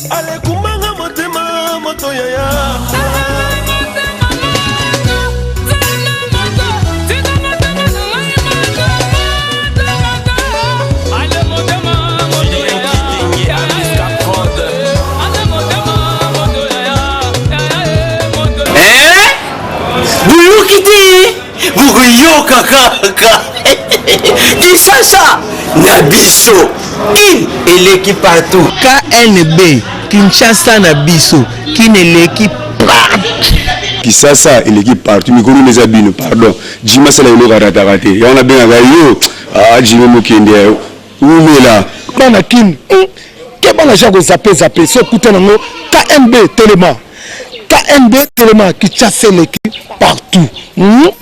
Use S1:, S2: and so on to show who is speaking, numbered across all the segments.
S1: Alekumbanga motema moto yaya.
S2: Boyoki te, bokoyoka kaka. Kinshasa na biso, Kin eleki partout.
S3: KNB, Kinshasa na biso, Kin eleki partout.
S4: Kisasa eleki partout, mikolo nde eza bino. Pardon, Jimmy asala eloko arataka te, yango nabengaka yo. Ah, Jimmy Mokende, wumela.
S5: Bana Kin, ke bana ja kozape zape so okuta nango. KNB telema, KNB telema, Kinshasa eleki partout.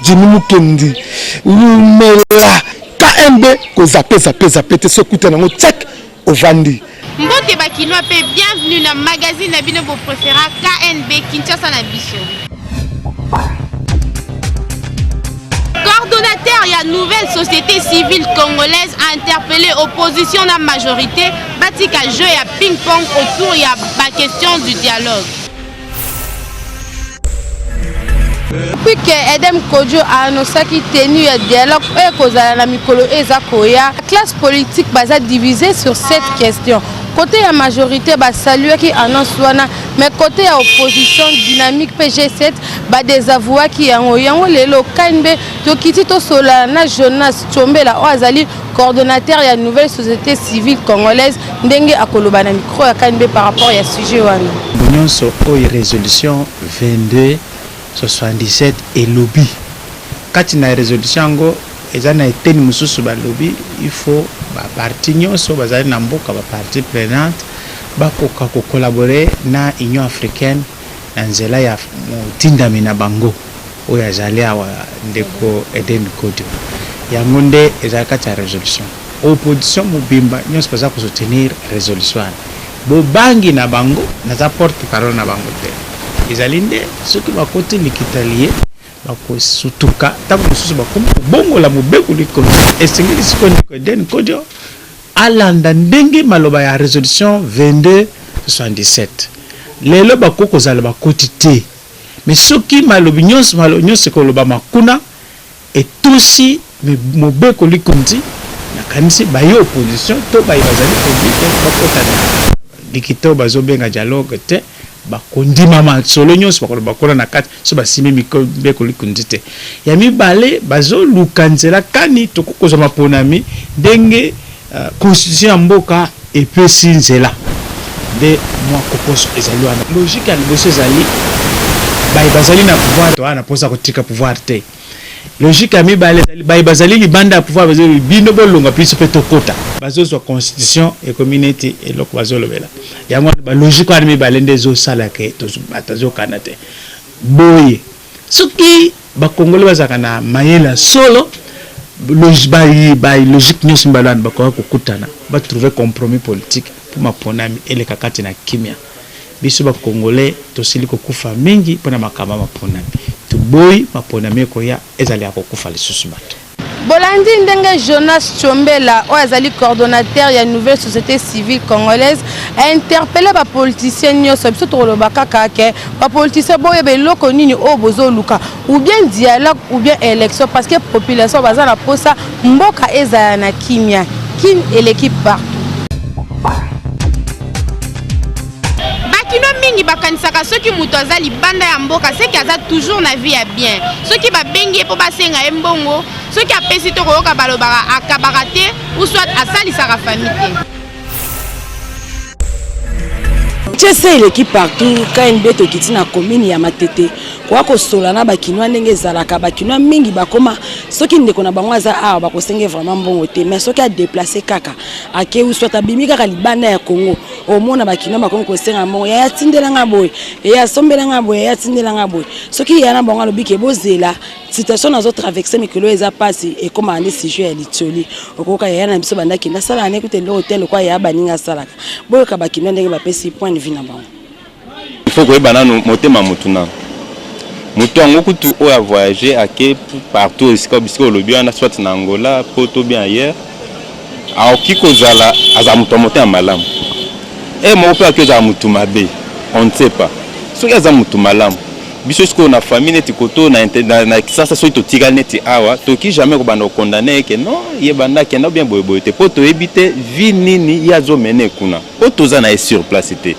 S5: Jimmy Mukendi wumela. KNB kozape zape zape te, so okuta nango check ovandi.
S6: Mbote bakinois pe bienvenue na magazine na bino bo préféra, KNB, Kinshasa na biso. Coordonnateur ya Nouvelle Société Civile Congolaise a interpellé opposition na majorité batika jeu ya ping-pong autour ya ba question du dialogue.
S7: Depuis que Edem Kodjo a annoncaki tenue ya dialogue oyo ekozala na mikolo eza koya, classe politique baza divisée sur cette question. Côté ya majorité basaluaki annonce wana, mais côté ya opposition dynamique mpe G7 badésavouaki yango. Yango lelo KNB tokiti tosolola na Jonas Tchombela oyo azali coordonnateur ya Nouvelle Société Civile Congolaise, ndenge akoloba na micro ya KNB par rapport ya sujet wana.
S8: Nyonso oyo résolution 22 77 elobi, kati na résolution yango eza na eteni mosusu balobi il faut baparti nyonso bazali na mboka, baparti prenante, bakoka kocollaborer na Union africaine na nzela ya motindami na bango oyo azali awa, ndeko Eden Kodio. Yango nde ezali kati ya résolution. Opposition mobimba nyonso baza kosoutenir résolution wana. Bobangi na bango, naza porte parole na bango te, ezali nde soki bakoti likita lie, bakosutuka ntango mosusu bakomi kobongola mobeko likolo. Esengeli sikoyo ndeko Eden Kodio alanda ndenge maloba ya résolution 22 77. Lelo bakoki kozala bakoti te, mais soki malobi nyonso, malobi nyonso ekolobama kuna etosi mobeko likonzi, nakanisi baye opposition to baye bazali publike bakota na likita oyo bazobenga dialogue te, bakondima masolo nyonso bakoloba kuna na kati so basimbi mibeko likonzi te. Ya mibale, bazoluka nzela kani tokoki kozwa maponami ndenge constitution ya mboka epesi nzela. Nde mwa kokoso ezali wana. Logique ya liboso ezali baye bazali na pouvoir to wana mposa kotika pouvoir te. Logique ya mibale ezali baye bazali libanda ya pouvoir, bazali bino bolonga, biso mpe tokota. Bazozwa constitution ekomi neti eloko bazolobela yango wana. Balogique wana mibale nde ezosala ke bato azokana te boye. Soki bakongole bazalaka na mayele ya solo, balogique nyonso mibale wana bakoka kokutana, batrouve compromis politique mpo maponami eleka kati na kimia. Biso bakongole tosili kokufa mingi mpona makambo ya maponami. Toboyi maponami ekoya ezali ya kokufa lisusu bato.
S7: Bolandi ndenge Jonas Tchombela oyo azali coordonnateur ya Nouvelle Société Civile Congolaise interpellé bapoliticien nyonso. Biso tokoloba kaka ke bapoliticien boyeba eloko nini oyo bozoluka, ou bien dialogue ou bien élection, parce que population baza na posa mboka ezala na kimia. Kin eleki partout.
S6: Bakino mingi bakanisaka soki moto aza libanda ya mboka, seki aza toujours na vie ya bien. Soki babengi ye mpo basenga ye mbongo, soki apesi to koyoka balobaka akabaka te ou soit asalisaka famille te.
S9: Kinshasa eleki partout. KNB tokiti na commune ya Matete koya kosola na bakinois ndenge ezalaka. Bakinois mingi bakoma soki ndeko na bango aza awa, bakosenge vraiment mbongo te, mais soki adeplace kaka ake ou soit abimi kaka libanda ya Congo, omona bakinois bakomi kosenga mbongo: "Yaya, tindelanga boye, eya asombelanga boye, yaya, tindelanga boye." Soki ya na bango alobi ke bozela, situation nazotraverse mikolo eza mpasi, ekomaka nde sujet ya litioli. Okoyoka: "Yaya na biso bandaki nasalaka ne kuta eloko te lokwa yaya baninga asalaka." Boyoka bakinois ndenge bapesi point de vue na bango.
S10: Il faut koyeba nanu motema motu nanu motu yango kutu oyo avoyage ake partout esika bisika olobi wana, soit na Angola, Poto, bien ailleurs, akoki kozala aza moto ya motema malamu. E moko mpe akoki ozala motu mabe, on ne sait pas. Soki aza motu malamu, biso sikoyo na famille neti koto na, na, na Kisasa, soki totikali neti awa, toki jamais kobanda kokondane ye ke non, ye banda akenda bien boyeboye te, mpo toyebi te vie nini ye azomene kuna, mpo toza na ye sur place te.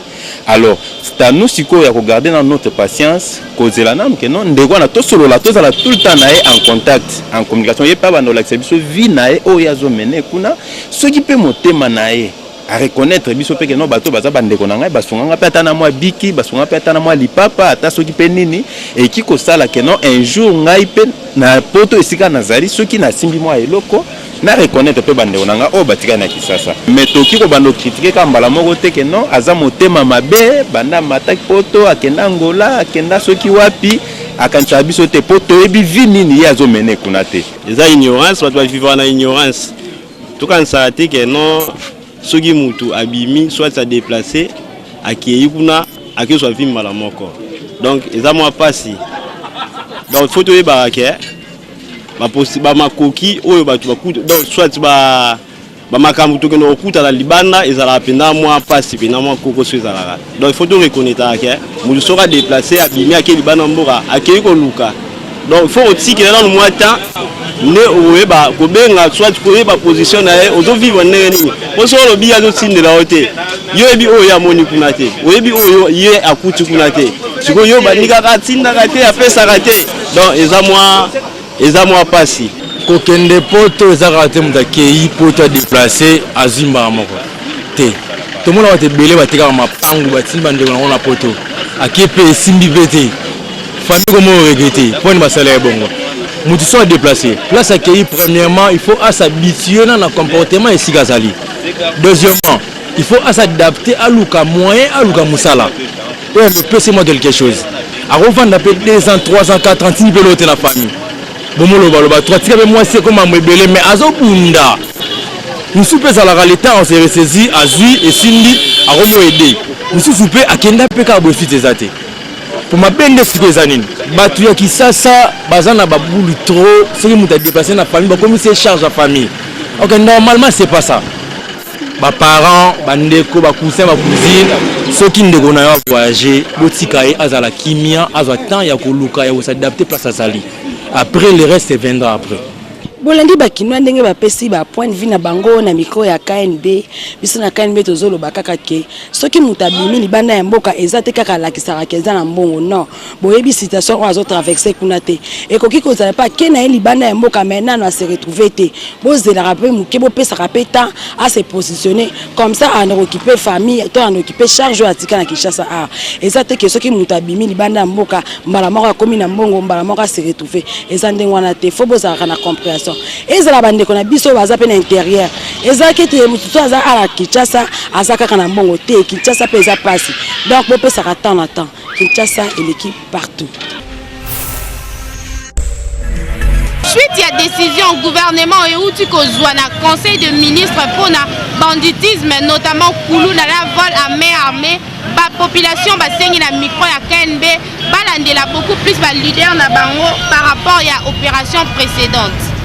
S10: Alors c'est à nous sikoyo ya kogarder na notre patience, kozela nanu ke non, ndeko wana tosolola, tozala tout le temps na ye en contact, en communication. Ye mpe abanda kolakisa biso vie na ye oyo ye azomene kuna. Soki mpe motema na ye areconnaître biso mpe ke non, bato baza bandeko na ngai, basunganga mpe ata na mwa biki, basunga mpe ata na mwa lipapa, ata soki mpe nini eki kosala ke non, un jour ngai mpe na poto esika nazali, soki nasimbi mwa eloko, na reconnaître mpe bandeko na ngai oyo batikali na Kisasa. Mais toki kobanda ocritiquer kaka mbala moko te ke non, aza motema mabe, banda amataki poto, akenda Angola, akenda soki wapi, akanisaka biso te, mpo toyebi vie nini ye azomene kuna te.
S11: Eza ignorance, bato bavivaka na ignorance. Tokanisaka te ke non, soki mutu abimi, soit adéplacer, akei kuna, akezwa vie mbala moko. Donc eza mwa mpasi. Donc faut toyebaka ke bamakoki oyo bato bakuta, donc soit ba bamakambo tokende kokutana libanda, ezalaka mpenza mwa mpasi, mpenza mwa kokoso ezalaka. Donc il faut toreconnaîtraka ke motu soki adéplacer, abimi, akei libanda mboka, akei koluka. Donc il faut kotikela nanu mwa temps nde okoyeba kobenga, soit koyeba position na ye, ozovivre ndenge nini. Po soki olobi azotindela yo te, yo oyebi oyo ye amoni kuna te, oyebi oyo ye akuti kuna te. Sikoyo yo bandi kaka atindaka te, apesaka te, donc eza mwa mpasi.
S12: Kokende poto eza kaka te moto akei poto, adéplacer, azwi mbala moko te. Tomona bato ebele batekaka mapangu, batindi bandeko nango na poto, ake mpe esimbi mpe te, famille komo regretter mponi basala ye bongo. Motu so adéplacer, place akei, premièrement il faut as'habituer na comportement esika azali. Deuxièmement, il faut as'adapter, aluka moyen, aluka mosala oyo amopesi mwa quelque chose. Akovanda mpe 2 ans, 3 ans, 4 ans, tindi mpe loo te na famille, bomolobaloba to atika mpe mwasi ekoma ebele, mais azobunda. Mosusu mpe ezalaka le temps ase ressaisir, azwi, esimbi, akomo aider. Mosusu mpe akenda mpe kaka boye, suite eza te. Po mabe nde sikoyo eza nini? Bato ya Kisasa baza na babulu trop. Soki moto adéplacer na famille, bakomisi ye charge ya famille. Ok, normalement c'est pas ça. Baparent, bandeko, bacousin, bacousine, soki ndeko na yo avoyager, botika ye azala kimia, azwa temps ya koluka, ya kos'adapter place azali. Après, le reste viendra après.
S9: Bolandi bakinois ndenge bapesi ba point de vue na bango na micro ya KNB. Biso na KNB tozoloba kaka ke soki moto abimi libanda ya mboka, eza te kaka alakisaka ke eza na mbongo. Non, boyebi situation oyo azotraverser kuna te. Ekoki kozala mpe ake na ye libanda ya mboka, mais nano ase retrouver te. Bozelaka mpe moke, bopesaka mpe temps ase positionner, comme ça anokokipe famille to anokipe charge oyo atika na Kinshasa. Awa eza te ke soki moto abimi libanda ya mboka, mbala moko akomi na mbongo, mbala moko ase retrouver. Eza ndenge wana te. Faut bozalaka na compréhension. Ezala bandeko na biso baza mpe na intérieur, ezalaki ete mosusu aza ala Kinshasa, aza kaka na mbongo te. Kinshasa mpe eza mpasi. Donc bopesaka temps na temps. Kinshasa eleki partout.
S6: Suite ya décision gouvernement euti kozwa na conseil de ministre mpona banditisme, notamment kuluna na vol à main armée, bapopulation basengi na micro ya KNB balandela beaucoup plus baleader na bango par rapport ya opération précédente.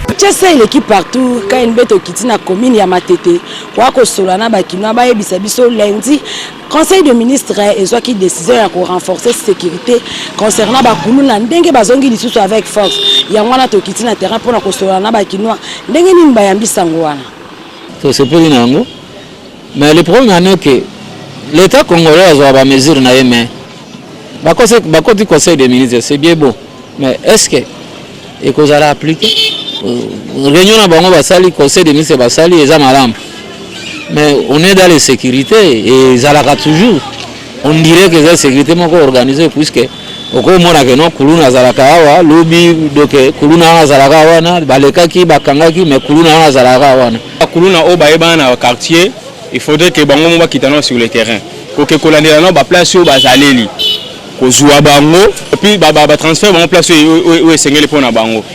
S9: Kinshasa eleki partout. KNB tokiti na commune ya Matete koya kosola na bakinois, bayebisa biso lundi conseil de ministre ezwaki décision ya korenforcer sécurité concernant bakuluna, ndenge bazongi lisusu avec force. Yango wana tokiti na terrain mpona kosolola na bakinois ndenge nini bayambi sango wana.
S13: Tosepeli na yango, mais le problème en est que l'État congolais azwaka bamesure na ye, mais bakoti conseil des ministres, c'est bien beau, mais est ce que ekozala appliqué? Réunion na bango basali, conseil des ministres basali, eza malamu, mais on est dans les sécurités et ezalaka toujours, on dirait que eza sécurité moko organisée, puisque okomona ke non, kuluna azalaka awa lobi, donc kuluna wana azalaka wana, balekaki, bakangaki, mais kuluna wana azalaka wana.
S14: Kuluna oyo bayebana na quartier, il faudrait que bango mo bakita nano sur le terrain, koke kolandela nano baplace oyo bazaleli, kozwa bango et puis batransférer bango place oyo esengeli mpona bango.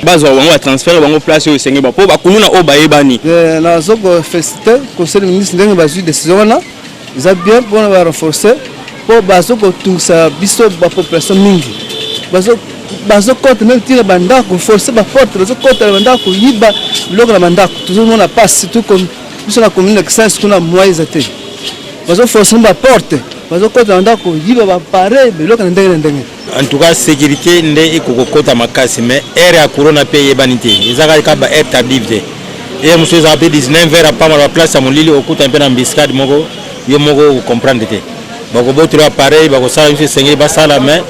S14: Bazwa bango, batransférer bango place oyo esengeli, mpo bakuluna oyo bayebani.
S15: Nazo koféliciter conseil de ministre ndenge bazwi décision wana. Eza bien mpona barenforcer, mpo bazo kotungisa biso bapopulation mingi. Bazokota même ntina bandako, forcer baporte, bazokota na bandako, koyiba biloko na bandako. Tozomona pasi, surtout. Biso na commune ya Kisansi kuna moyen eza te. Bazo forcer ba porte, bazo kota na ndako yiba ba appareil biloko na ndenge na ndenge.
S10: En tout cas sécurité nde ekokokota makasi mais heure ya corona mpe eyebani te, eza kaka ba heure tardive te. Heure mosusu ezalaka mpe 19 heures apamba na baplace ya molili, okuta mpe na embuscade moko yo moko okomprendre te, bakobotola appareil, bakosala biso esengeli basala. Mais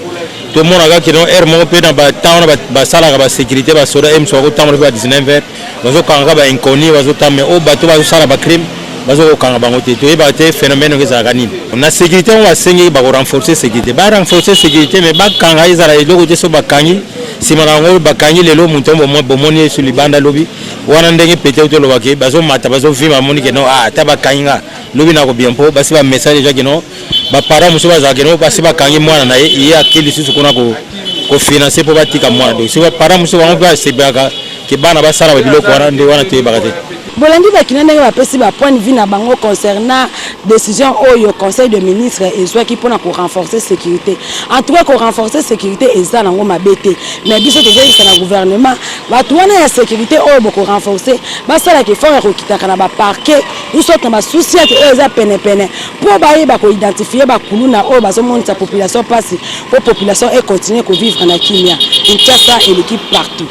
S10: tomonaka kino heure moko mpe na batemps wana basalaka basécurité, basoda ye mosusu bakotambola mpe ba 19 heures, bazokangaka ba inconnu bazotamba, mais oyo bato bazosala bacrime bazokokanga bango te. Toyebaka te phénomène oyo ezalaka nini na sécurité yango. Basengi bakorenforcer sécurité, barenforcer sécurité, mais bakanga ezala eloko te. So bakangi nsima na yango, bakangi lelo moto bomoni ye so libanda lobi wana, ndenge pete tolobaki, bazomata bazovima, bamoni ke no, ata bakangi nga lobi na kobima, mpo basi bamessage déjà kino baparent mosusu bazalaka kino basi bakangi mwana na ye, ye ake lisusu kuna kofinancer mpo batika mwana. Donc soki baparent mosusu bango mpe basepelaka ke bana basala babiloko wana, nde wana toyebaka te.
S9: Bolandi bakina ndenge bapesi ba point de vue na bango concernant décision oyo conseil de ministre ezwaki mpona korenforcer sécurité. En tout cas, korenforcer sécurité eza nango mabe te, mais biso tozoyebisa na gouvernement, bato wana ya sécurité oyo bokorenforcer, basalaka effort ya kokitaka na baparquet ou soit na basous-ciat oyo eza penepene, mpo bayeba koidentifier bakuluna oyo bazomonisa population mpasi, mpo population econtinue kovivre na kimia. Kinshasa eleki partout.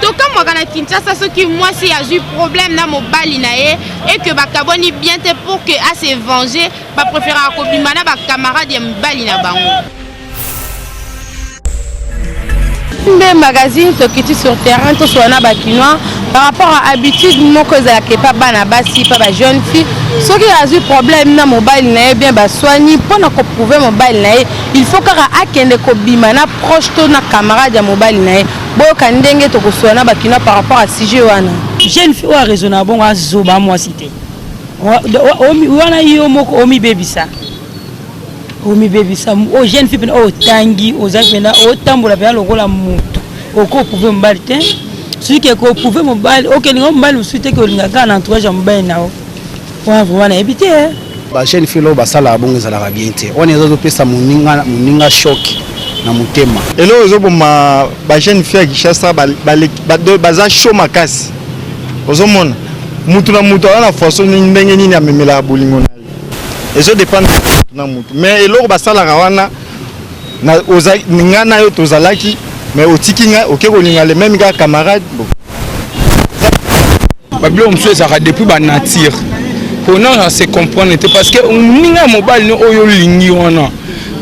S6: Tokamwaka na Kinshasa soki mwasi azwi problème na mobali na ye et que bakabwani bien te, pour que ase venger, bapréféraka kobima na bacamarade ya mibali na bango. Mbe magazine, tokiti sur terrain, tosola na bakinois par rapport à habitude moko ezalaka epa bana basi, pa bajeune fille. Soki azwi problème na mobali na ye, bien baswani, mpona koprouver mobali na ye, il faut kaka akende kobima na proche to na camarade ya mobali na ye. Boyoka ndenge tokosola na bakinois par rapport à sujet wana.
S16: Jeune fille oyo araisonna bongo, azoba mwasi te wana. Yo moko omibebisa, omibebisa. Oyo jeune fille mpena oyo otangi, oza mpena otambola mpena lokola motu, okoprouver mobali te. Soki ke koprouver mobali, okelinga mobali mosusu te, ke olinga kaka na entourage ya mobali na yo wana, vraiment nayebi te.
S17: Bajeune fille oyo basalaka bongo, ezalaka bien te. Wana ezozopesa moninga, moninga choc na motema.
S18: Eloko ezoboma bajeune fille ya Kinshasa, baza chaud makasi. Ozomona mutu na mutu aza na façon ndenge nini amemelaka bolingo na ye, ezodépendre mutu na mutu. Mais eloko basalaka wana, nga na yo tozalaki, mais otiki ngai, oke kolinga le même kaka camarade.
S14: Babiloko mosusu ezalaka depuis banature mpona se comprendre te, parce que moninga ya mobali no oyo olingi wana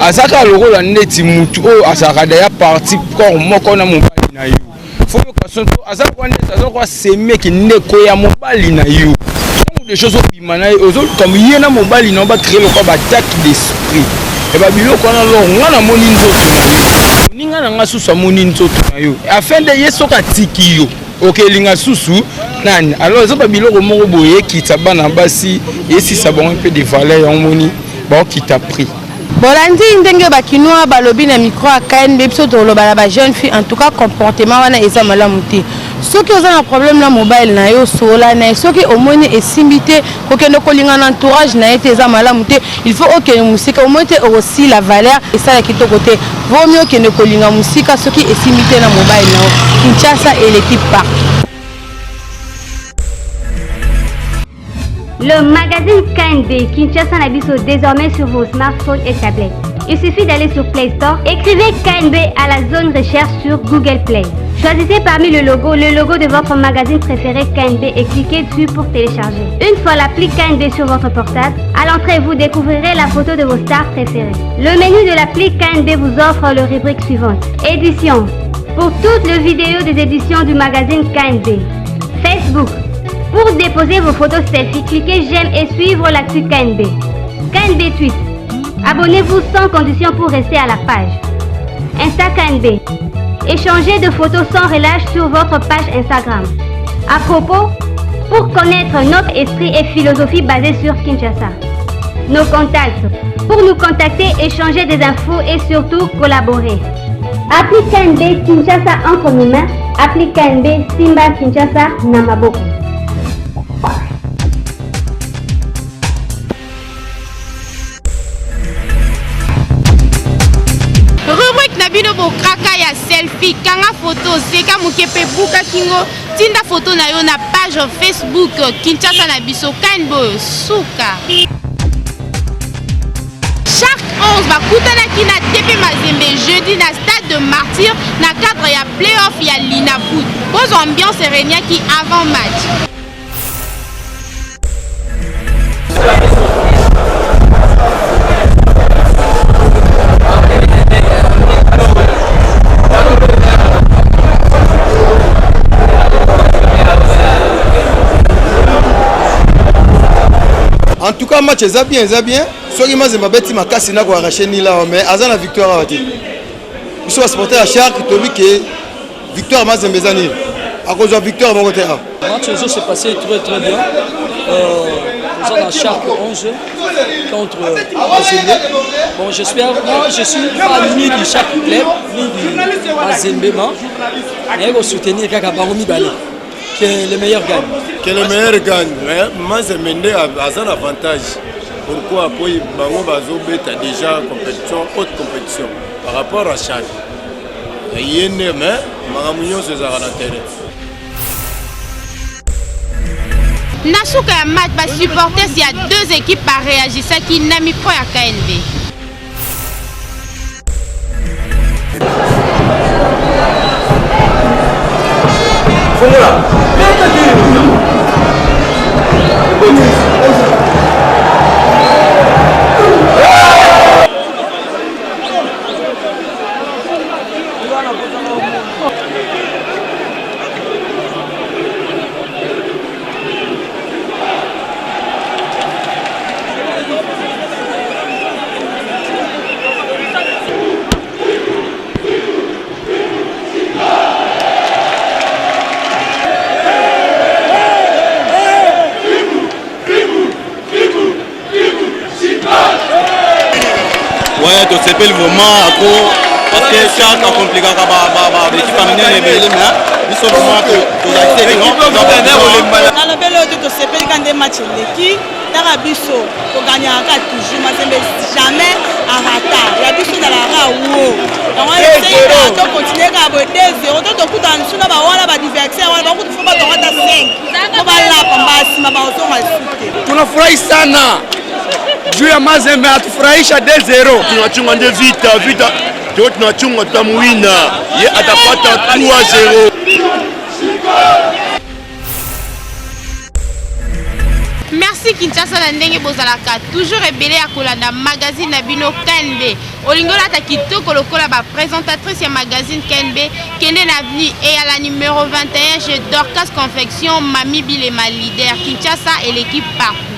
S14: aza kaka lokola neti mutu oyo azalaka daya partie corps moko na mobali na yo. Fo yoka so to aza kwa neti aza kwa semeki ndeko ya mobali na yo. Ntango des choses obima na ye, ozoluka ye na mobali na yo bacréer lokola baattaque d'esprit e babiloko wana. Lor nga namoni nzoto na yo, moninga na nga susu amoni nzoto na yo, afin de ye soki atiki yo, okelinga susu nani? Alors eza babiloko moko boye ekita bana basi, esisa bango mpe de valeur yango, moni baokita prix.
S7: Bolandi ndenge bakinois balobi na micro ya KNB. Biso toloba na bajeune fille, en tout cas comportement wana eza malamu te. Soki oza na problème na mobile na yo, sola na ye. Soki omoni esimbi te, kokende kolinga na entourage na ye te, eza malamu te. Il faut okende mosika. Omoni te okosila valeur, esala kitoko te. Vomi okende kolinga mosika soki esimbi te na mobile na yo. Kinshasa eleki partout.
S19: Le magazine KNB Kinshasa na biso, désormais sur vos smartphones et tablettes. Il suffit d'aller sur Play Store, écrivez KNB à la zone recherche sur Google Play. Choisissez parmi le logo de votre magazine préféré KNB et cliquez dessus pour télécharger. Une fois l'appli KNB sur votre portable, à l'entrée vous découvrirez la photo de vos stars préférées. Le menu de l'appli KNB vous offre le rubrique suivante. Édition. Pour toutes les vidéos des éditions du magazine KNB. Facebook. Pour déposer vos photos selfie, cliquez j'aime et suivre l'actu KNB. KNB Tweet. Abonnez-vous sans condition pour rester à la page. Insta KNB. Échangez de photos sans relâche sur votre page Instagram. À propos, pour connaître notre esprit et philosophie basée sur Kinshasa. Nos contacts. Pour nous contacter, échanger des infos et surtout collaborer. Appli KNB Kinshasa entre nos mains. Appli KNB Simba Kinshasa na maboko.
S6: Rubrique na bino bokraka ya selfie, kanga photo, seka moke mpe buka kingo, tinda photo na yo na page Facebook Kinshasa na biso KNB oyo suka. Shark 11 bakutanaki na TP Mazembe jeudi na stade de Martyr na cadre ya play-off ya Linafoot. Bozwa ambiance eregnaki avant match.
S20: En tout cas match eza bien eza bien soki Mazembe abeti makasi na ko arracher nil awa mais aza na victoire awa te biso ba supporter ya Shark toyebi ke victoire Mazembe eza nini akozwa victoire moko te awa.
S21: Match ezo se passer très très bien. Euh, toza na Shark 11 contre Mazembe. Bon, j'espère, moi je suis pas ni du Shark Club ni du Mazembe, mais naye soutenir kaka bango mibale. Que le meilleur gagne.
S22: Que le meilleur gagne. Mais Mazembe nde aza na avantage. Pourquoi Po bango bazobeta déjà compétition, haute compétition par rapport à Shark. Ye nde mais makambo nyonso ezalaka na terrain.
S6: Na suka ya match, ba supporters ya deux équipes ba réagissaki na micro ya KNB.
S1: Fongola.
S10: Ouais, tosepeli vraiment ako parce que shark akomplikaka baekipe ya minene ebele mais biso vraiment tozalaki
S23: nalobeli oyo te tosepeli ka nde match eleki taka biso toganyaka ka toujours mazembe jamais arata ya biso ezalaka wo yango esengi tokontinue kaka boye 2 0 to tokutana lisusu na bawana badiversaire wana bakutu fo batonga ata 5 po balapa mbala nsima bakozonga lisusu te
S24: tunafurahi sana juu ya Mazembe atufurahisha 2-0.
S22: Tunachunga nde vita vita, tuko tunachunga tutamuwina, ye atapata 3-0.
S6: Merci Kinshasa na ndenge bozalaka toujours ebele ya kolanda magazine na bino KNB. Olingi olata kitoko lokola ba présentatrice ya magazine KNB, kende na avenue Eyala numéro 21 chez Dorcas Confection, Mami Bilema leader. Kinshasa eleki partout.